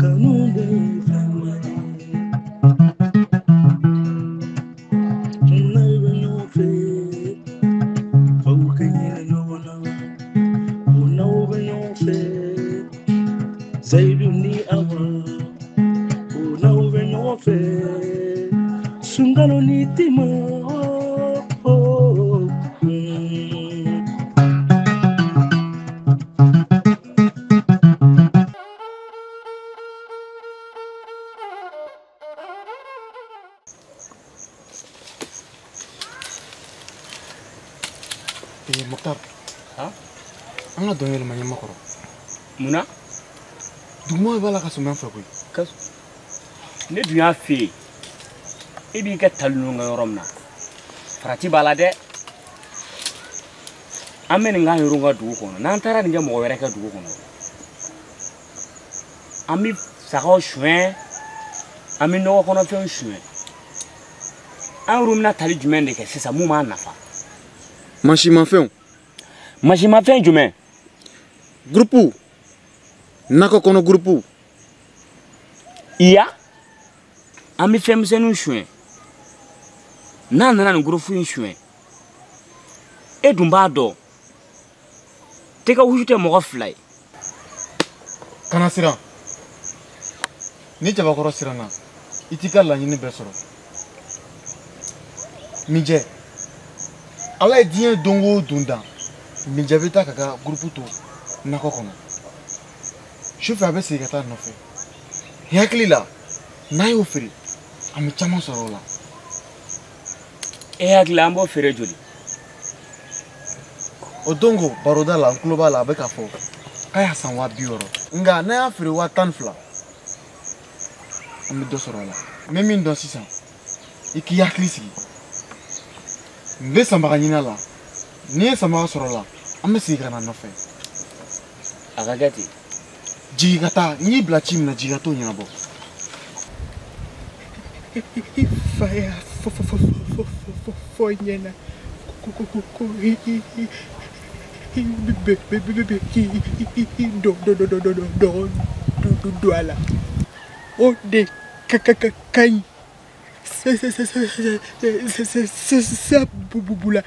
Kanu bɛ fɛnba ye. N'aw bɛ ɲɔgɔn fɛ, f'aw ka hinɛ ɲɔgɔn na. Ko n'aw bɛ ɲɔgɔn fɛ, Seyidu ni Awa. Ko n'aw bɛ ɲɔgɔn fɛ, Sunkalo ni Tima. Mokhtar, an ka dɔn yɛlɛma ɲɛma kɔrɔ. Munna? Dugumɔgɔw b'a la ka sɔmi an fɛ koyi. Ne dun y'a f'e ye, e b'i ka tali ninnu kɛ yɔrɔ min na, farati b'a la dɛ. An bɛ nin k'an yɛrɛw ka dugu kɔnɔ, n'an taara nin kɛ mɔgɔ wɛrɛ ka dugu kɔnɔ, an bɛ sagaw suɲɛ, an bɛ nɔgɔ kɔnɔfɛnw suɲɛ. An yɛrɛw bɛna tali jumɛn de kɛ sisan mun b'an nafa? Mansimafɛnw. Mansimafɛn jumɛn? Gurupu. Nakɔ kɔnɔ gurupu. Iya, an bɛ fɛnmisɛnninw suɲɛ. N'a nana nin gurupu in suɲɛ, e dun b'a dɔn tɛgɛ wusu tɛ mɔgɔ fila ye. Kana siran. Ni jabakɔrɔ siranna, i t'i ka laɲini bɛɛ sɔrɔ. Mijɛ, Ala ye diɲɛ don o don dan, Mijɛ bɛ taa k'a ka gurupu to nakɔ kɔnɔ. Sufɛ a bɛ segin ka taa nɔfɛ. N hakili la, n'a y'o feere, an bɛ caman sɔrɔ o la. E hakili la an b'o feere joli? O don ko baroda la, n tulo b'a la, a bɛ k'a fɔ k'a y'a san 60 000. Nka n'a y'a feere 12 000, an bɛ dɔ sɔrɔ a la. N bɛ min dɔn sisan, i k'i hakili sigi. N bɛ sanbaga ɲini a la. N'i ye sanbaga sɔrɔ a la, an bɛ segin ka na nɔfɛ. A ka kɛ ten. Jigin ka taa, n y'i bila ci min na, jigin ka t'o ɲɛnabɔ. I fa y'a fɔ fɔ fɔ fɔ fɔ fɔ n ɲɛna ko ko ko ko i i i bɛ bɛ bɛ bɛ k'i i dɔ dɔ dɔ dɔ dɔ dɔ dɔ don a la, o de ka ka ka ka ɲi sabula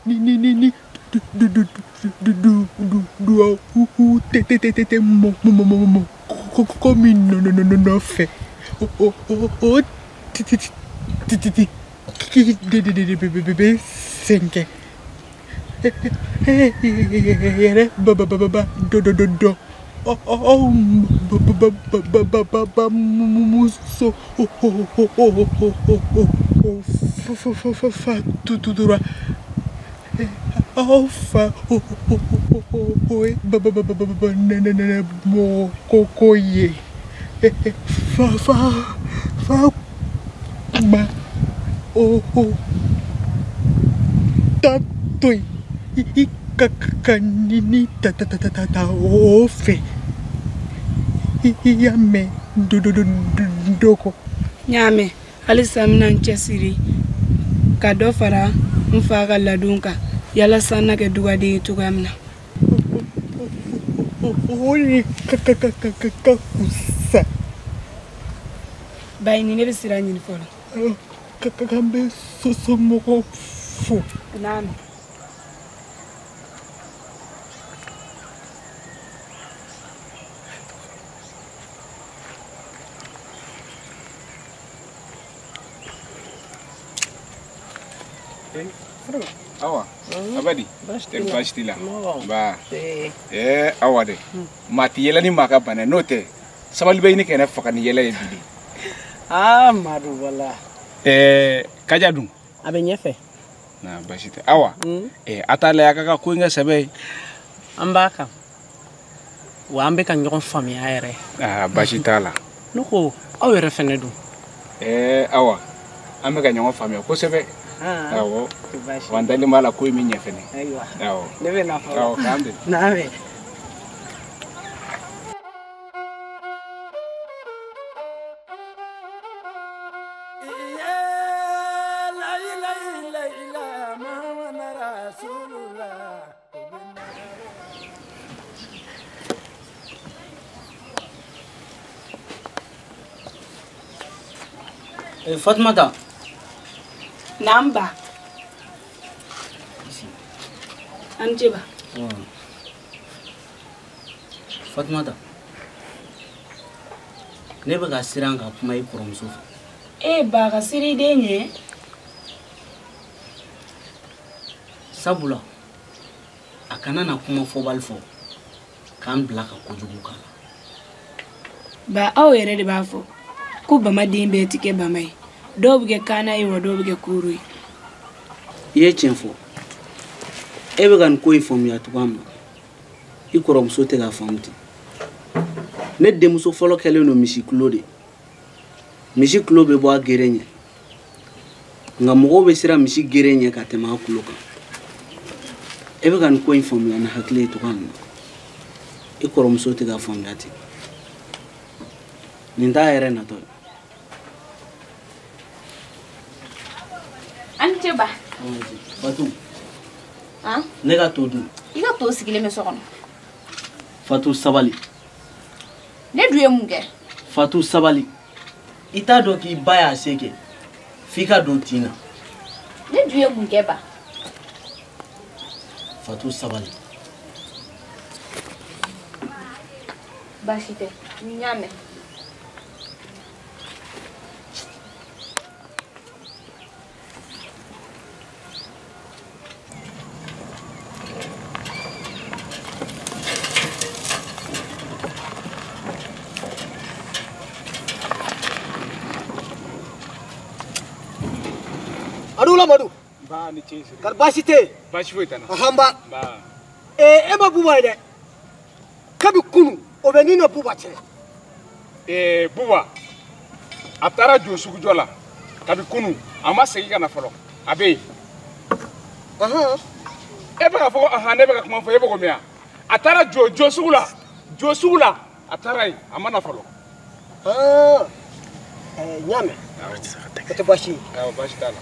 ni ni ni ni du du du du du du duwawu tɛ tɛ tɛ tɛ mɔ mɔ mɔ mɔ ko ko min nɔ nɔ nɔ nɔfɛ, o o o o ti ti ti ti ti ki de de de de bɛ bɛ bɛ sɛgɛn yɛrɛ ba ba ba ba ba dɔ dɔ dɔ dɔ ɔ ɔ ba ba ba ba ba ba muso o o o o o o o o fa fa fa fa fa tu tu tura aw fa o o o o o ba ba ba ba ba ba ne ne ne mɔgɔ ko ko ye fa fa fa ma o o ta to yen i ka ka ni ni ta ta ta ta ta o fɛ i y'a mɛn do do do do kɔ. N y'a mɛn, halisa n bɛna n cɛsiri ka dɔ fara n fa ka ladon kan yalasa n na kɛ dugaden ye cogoya min na. O de ka ka ka ka ka ka fusa. Bayi, ne bɛ sira ɲini fɔlɔ. Ka ka ka n bɛ somɔgɔw fo. Naamu. Awa, abadi, tɛ baasi t'i la? Nba. Awa dɛ, maa tɛ yɛlɛ ni maa ka bana n'o tɛ, sabali bɛ ɲini ka ne faga ni yɛlɛ ye bi de. Aa Madu, wala. Kaja dun? A bɛ ɲɛfɛ. Na baasi tɛ. Awa, a t'a lajɛ a ka ko in kɛ sɛbɛ ye. An b'a kan. Wa an bɛ ka ɲɔgɔn faamuya yɛrɛ. Aa baasi t'a la. Ne ko aw yɛrɛ fɛnɛ dun? Awa, an bɛ ka ɲɔgɔn faamuya kosɛbɛ. Awɔ, wa n dalen b'a la ko in bɛ ɲɛ fɛnɛ. Ayiwa. Awɔ. Ne bɛ na fɔlɔ. Awɔ, k'an bɛn. N'an bɛn. Fatumata. Namba. An ce ba. Fatumata. Ne bɛ ka siran ka kuma i kɔrɔmuso fɛ. E ba ka siran i den ɲɛ. Sabula a kana na kuma fɔbali fɔ k'an bila ka kojugu k'a la. Ba aw yɛrɛ de b'a fɔ ko bama den bɛɛ ti kɛ bama ye. Dɔw bɛ kɛ kaana ye wa dɔw bɛ kɛ kooro ye. I ye tiɲɛ fɔ. E bɛ ka nin ko in faamuya cogoya min na, i kɔrɔmuso tɛ k'a faamu ten. Ne denmuso fɔlɔ kɛlen don misi kulo de. Misi kulo bɛ bɔ a gere ɲɛ. Nka mɔgɔw bɛ siran misi gere ɲɛ ka tɛmɛ a kulo kan. E bɛ ka nin ko in faamuya ni hakili ye cogoya min na, i kɔrɔmuso tɛ k'a faamuya ten. Nin t'a yɛrɛ natɔ ye. An ce ba. Fatou. Han? Ne ka to dun. I ka to sigilen bɛ so kɔnɔ. Fatou sabali. Ne dun ye mun kɛ? Fatou sabali. I t'a dɔn k'i ba y'a se kɛ f'i ka don tin na. Ne dun ye mun kɛ ba? Fatou sabali. Baasi tɛ, n y'a mɛn. Adula Madu. Ba ni ce siri. Kar baasi tɛ yen. Baasi foyi tɛ n na. Ahan ba. Ba. E ma Buba ye dɛ. Kabi kunu o bɛ ni na Buba cɛ. Buba a taara jo sugujɔ la kabi kunu a ma segin ka na fɔlɔ a bɛ yen. Ahan. E bɛ ka fɔ ko ahan ne bɛ ka kuma fɔ e bɛ ko min ya. A taara jo sugu la jo sugu la a taara yen a ma na fɔlɔ. N y'a mɛn. O tɛ baasi ye. Awɔ baasi t'a la.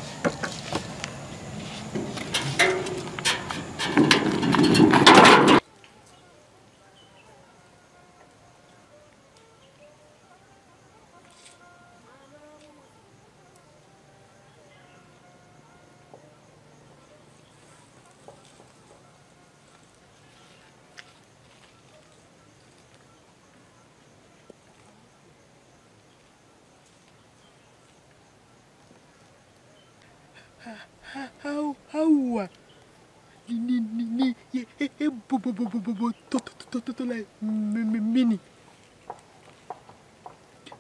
Awa ni ye e bo bo bo bo bo to to to to la mini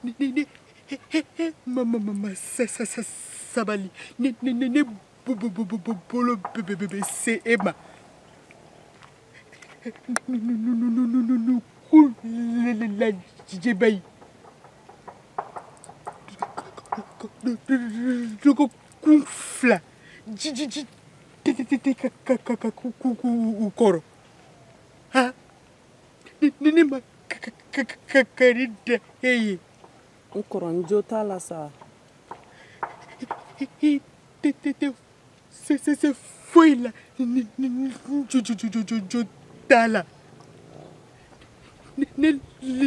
ni ni he mama mama sa sa sa sabali ni ni ni bo bo bo bo bolo be be be se ema nu ku la jebay kun fila ji ji ji te te te ka ka ka ka ku ku ku kɔrɔ ha ni ne ma ka ka ka kari da e ye. N kɔrɔ n jo t'a la sa. I te te te se se se foyi la ni ni n jo jo jo jo jo t'a la ne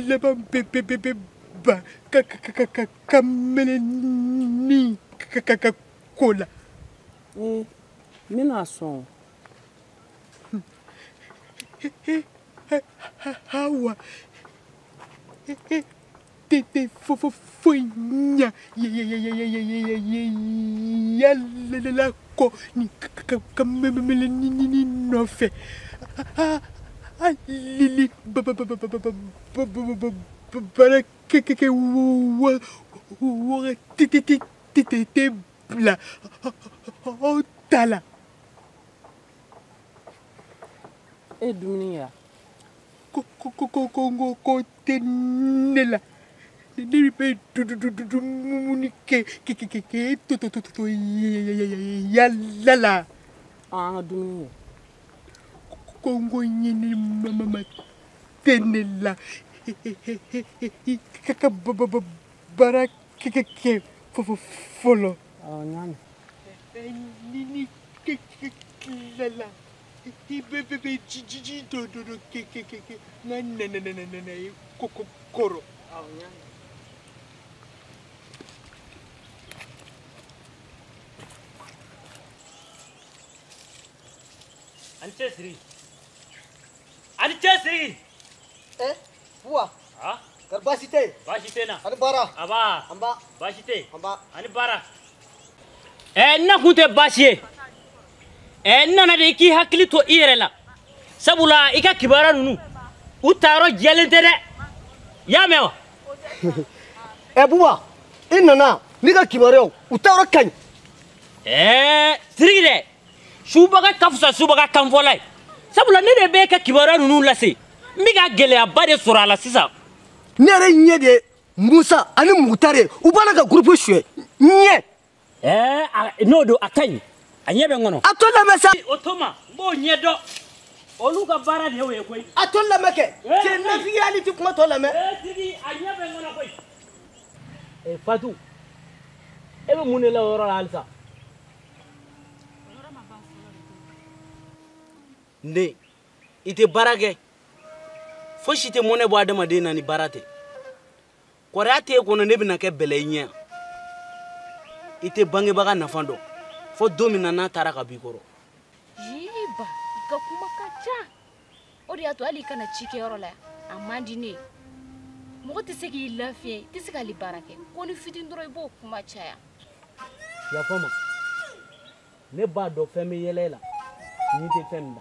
laban bɛ bɛ bɛ bɛ ba ka ka ka ka ka mɛnɛ ni ka ka ka ko la. N bɛna sɔn. Awa te te fo fo foyi ɲa yalala kɔ ni ka ka mɛmɛmɛlɛ ni ni nɔfɛ alili ba ba ba ba ba ba ba ba baara kɛ kɛ kɛ wagati te te te te te bila aw ta la. E ye dumuni kɛ wa? Ko ko ko ko ko ko tɛ ne la. Ne bɛ dumuni kɛ kɛ kɛ kɛ to to to to yala la. An ka dumuni kɛ. Kɔngɔ ɲini mama tɛ ne la. Ka ka baara kɛ kɛ kɛ fɔlɔ. Awɔ n y'a mɛn. Ni ni kɛ kɛ tilala i bɛ bɛ bɛ ji ji ji dɔ dɔ dɔ kɛ kɛ kɛ kɛ n ka nɛ nɛ nɛ nɛ ye kɔkɔ kɔrɔ. Awɔ n y'a mɛn. Ani cɛsiri. Ani cɛsiri. Buwa. Ah? Kari baasi tɛ yen? Baasi tɛ n na. Ani baara. Aba. Anba. Baasi tɛ yen. Anba. Ani baara. N na kun tɛ baasi ye. N nana de i k'i hakili to i yɛrɛ la. Sabula i ka kibaruya ninnu u taayɔrɔ jɛlen tɛ dɛ. I y'a mɛn wa? Buwa, i nana n'i ka kibaruyaw u taayɔrɔ ka ɲi. Sidiki dɛ, subaga ka fisa subaga kanfɔla ye. Sabula ne de bɛ e ka kibaruya ninnu lase. N bɛ ka gɛlɛyaba de sɔrɔ a la sisan. Ne yɛrɛ ɲɛ de ye Musa ani Mukutari ye, u b'a la ka gurupu suɲɛ ɲɛ. N'o don a ka ɲi, a ɲɛ bɛ n kɔnɔ. A to lamɛn sa. O to ma, n b'o ɲɛ dɔn. Olu ka baara de y'o ye koyi. A to lamɛn kɛ. Cɛ nafigiya hali ti kuma tɔ lamɛn. Sidiki, a ɲɛ bɛ n kɔnɔ koyi. Fatu, e bɛ mun de la o yɔrɔ la halisa? N den, i tɛ baara kɛ. Fosi tɛ mɔnɛ bɔ adamaden na ni baara tɛ. Kɔrɔya t'e kɔnɔ ne bɛna kɛ bɛlɛ i ɲɛ. I tɛ bangebaga nafa dɔn fo don min na n'a taara ka b'i kɔrɔ. Ba, i ka kuma ka ca. O de y'a to hali i kana ci kɛyɔrɔ la yan, a man di ne ye. Mɔgɔ tɛ se k'i lafiya, i tɛ se k'ale baara kɛ. Ko ni fitinin dɔrɔn i b'o kuma caya. Yafa ma, ne b'a dɔn fɛn bɛ yɛlɛ e la, n'i tɛ fɛn min na.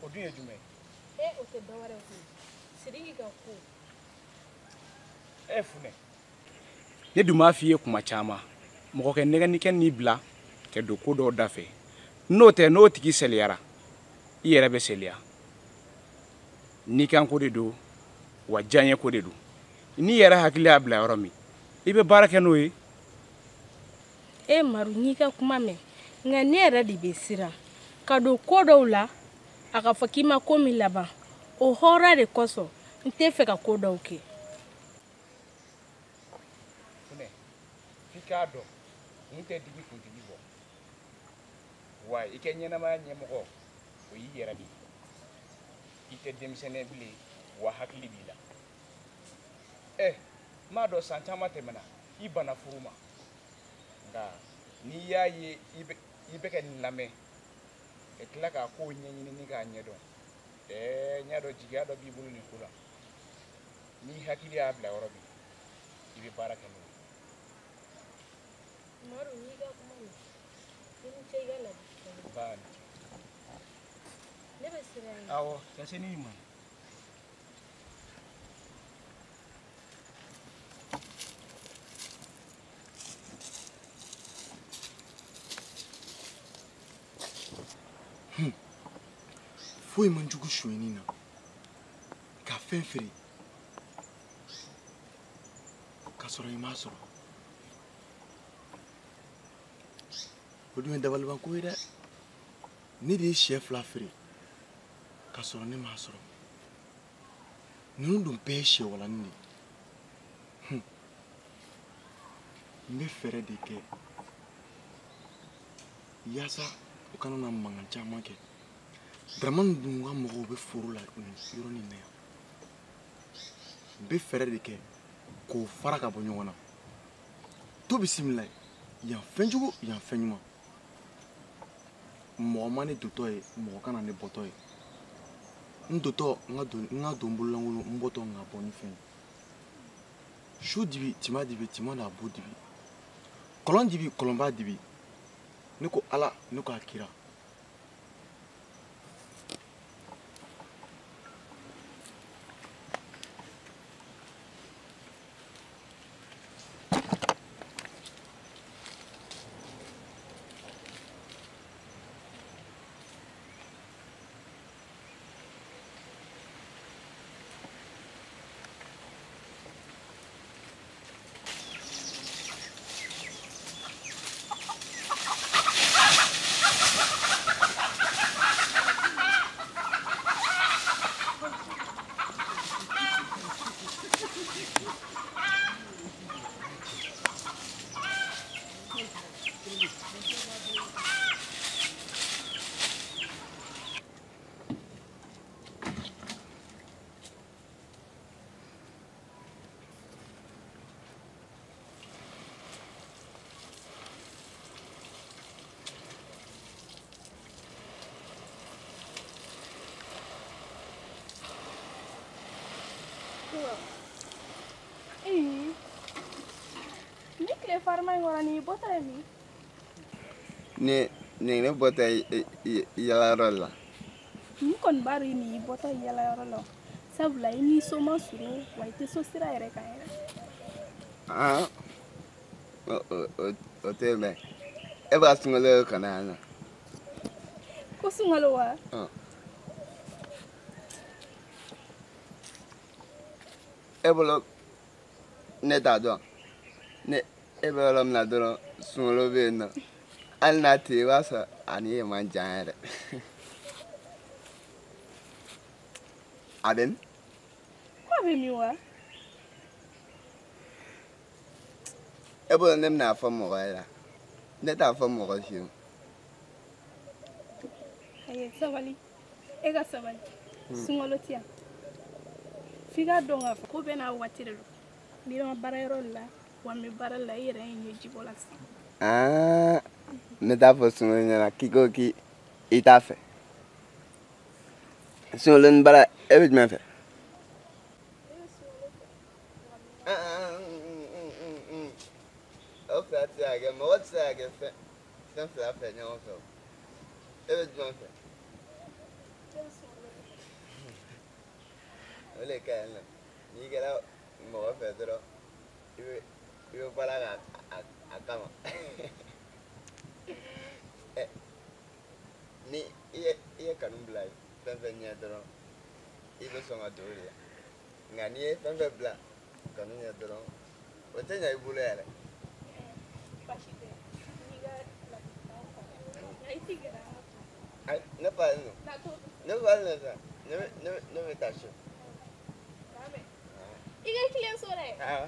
O dun ye jumɛn ye? O tɛ dɔwɛrɛ ye koyi. Sidiki ka ko. Funɛ. Ne dun b'a f'i ye kuma caman. Mɔgɔ kɛ nɛgɛnikɛ n'i bila ka don ko dɔw da fɛ. N'o tɛ n'o tigi seliyara, i yɛrɛ bɛ seliya. N'i kan ko de don, wa diyaɲɛ ko de don. N'i yɛrɛ hakili y'a bila yɔrɔ min, i bɛ baara kɛ n'o ye. Maru, n'i ka kuma mɛn, nka ne yɛrɛ de bɛ siran ka don ko dɔw la. A ka fɔ k'i ma ko min laban, o hɔrɔnya de kosɔn n tɛ fɛ ka ko dɔw kɛ. Funɛ, f'i k'a dɔn kun tɛ digi kuntigi bɔ. Wa i kɛ ɲɛnamaya ɲɛmɔgɔ, o y'i yɛrɛ de ye. I tɛ denmisɛnnin bilen, wa hakili b'i la. N m'a dɔn san caman tɛmɛna, i banna furu ma. Nka n'i y'a ye i bɛ ka nin lamɛn, ka tila k'a kow ɲɛɲini ni k'a ɲɛdɔn. N y'a dɔn jigiya dɔ b'i bolo nin ko la. N'i hakili y'a bila yɔrɔ min, i bɛ baara kɛ n'o ye. Maru, n'i ka kuma mɛn, i ni ce i ka ladilikan na. Ba ni ce. Ne bɛ siran yen. Awɔ, ka se n'i ɲuman ye. Foyi man jugu sonyɛni na ka fɛn feere k'a sɔrɔ i m'a sɔrɔ. O dun ye dabalibanko ye dɛ. Ne de ye sɛ 2 feere k'a sɔrɔ ne m'a sɔrɔ. Ninnu dun bɛɛ ye sɛ walanin de ye. N bɛ fɛɛrɛ de kɛ yaasa u kana na mankan caman kɛ. Dramani dun ka mɔgɔw bɛ foro la nin yɔrɔnin na yan. N bɛ fɛɛrɛ de kɛ k'o fara ka bɔ ɲɔgɔn na. To bisimila yan fɛn jugu, yan fɛn ɲuman. Mɔgɔ ma ne dontɔ ye, mɔgɔ kana ne bɔtɔ ye. N dontɔ n ka don bololankolon, n bɔtɔ n ka bɔ ni fɛn ye. Su dibi, tima dibi, tima n'a bo dibi. Kɔlɔn dibi, kɔlɔnba dibi. Ne ko Ala, ne ko a kira. farima in kɔrɔ nin y'i bɔtɔ ye min? Ne bɔtɔ yalayɔrɔ la. N kɔni b'a dɔn nin y'i bɔtɔ yalayɔrɔ la sabula i n'i so ma surun wa i tɛ so sira yɛrɛ kan yɛrɛ. Aa o tɛ mɛn e b'a sunkalo ka na yan nɔ. Ko sunkalo wa? E bolo ne t'a dɔn ne e bɛ yɔrɔ min na dɔrɔn sunkalo bɛ yen nɔ hali n'a tɛ yen i b'a sɔrɔ a ni yen man jan yɛrɛ. A bɛ min? Ko a bɛ min wa? E bolo ne bɛna fɔ mɔgɔ ye la ne t'a fɔ mɔgɔ si ye. Ayi sabali e ka sabali sunkalo tɛ yan f'i k'a dɔn k'a fɔ ko bɛɛ n'a waati de don n'i ma baarayɔrɔ la wa n bɛ baara la i yɛrɛ ye ɲɛji bɔ la sisan. Aa ne t'a fɔ sunkalo ɲɛna k'i ko k'i t'a fɛ sunkalo ni baara e bɛ jumɛn fɛ. O fila tɛ se ka kɛ mɔgɔ tɛ se ka kɛ fɛn fila fɛ ɲɔgɔn fɛ o e bɛ jumɛn fɛ. O de ka ɲi nɔ n'i kɛra mɔgɔ fɛ dɔrɔn i bɛ baara kɛ a kama. Ni i ye kanu bila fɛn fɛn ɲɛ dɔrɔn i bɛ sɔn ka don o de la nka n'i ye fɛn fɛn bila kanu ɲɛ dɔrɔn o tɛ ɲɛ i bolo yɛrɛ. Ne falen don ne falen don sa ne bɛ taa so. I ka tilen so dɛ. Awɔ.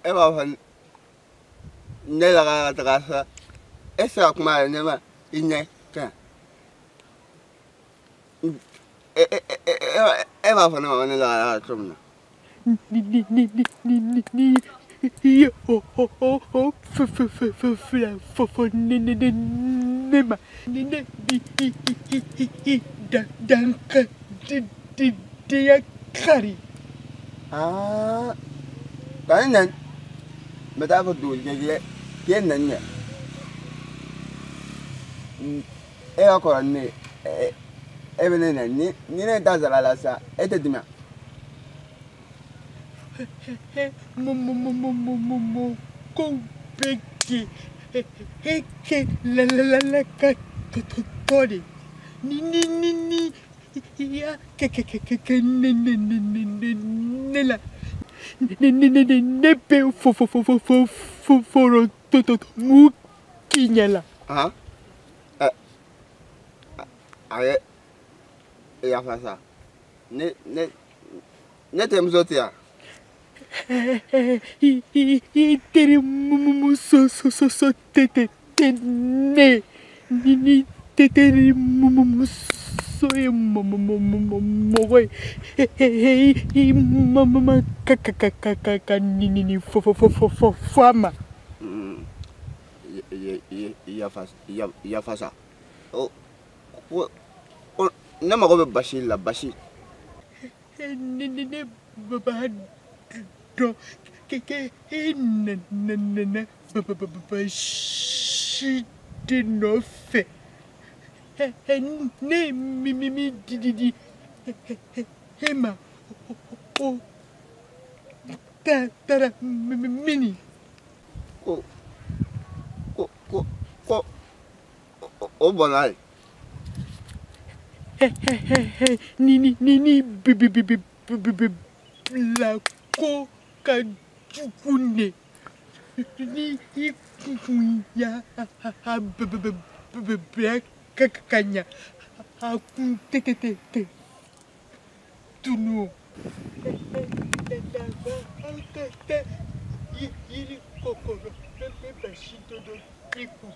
E b'a fɔ ne la ka taga sa e tɛ se ka kuma yɛrɛ ne ma i ɲɛ kan e b'a fɔ ne ma ko ne la ka cogo min na. Ni i ye o fila fɔ ne ma ni ne bi i danka denya kari. Aa ka ne nɛni n bɛ taa fɔ dugujɛ k'e nɛni kɛ e ka kɔrɔ ni ne ye e bɛ ne nɛni ni ne ta sara la sisan e tɛ dimi wa. Mo ko bɛ kɛ e la ka tɔ de ni i y'a kɛ ne la ne bɛ foro to mu k'i ɲɛ la. A ye yafa sa ne terimuso tɛ yan. I terimuso so tɛ ne ni terimuso ye mɔgɔ ye i ma ka nin fɔ a ma. Yafa sa ne mago bɛ basi la basi. Ne b'a dɔn k'e nana basi de nɔfɛ. Ne min di e ma o taara mini. Ko o bɔnna ye. Ni bila ko ka jugu ne ni i kun y'a bɛɛ ka ɲa a kun tɛ tunu. Yiri kɔkɔrɔ bɛɛ bɛ basi dɔ dɔ i kun.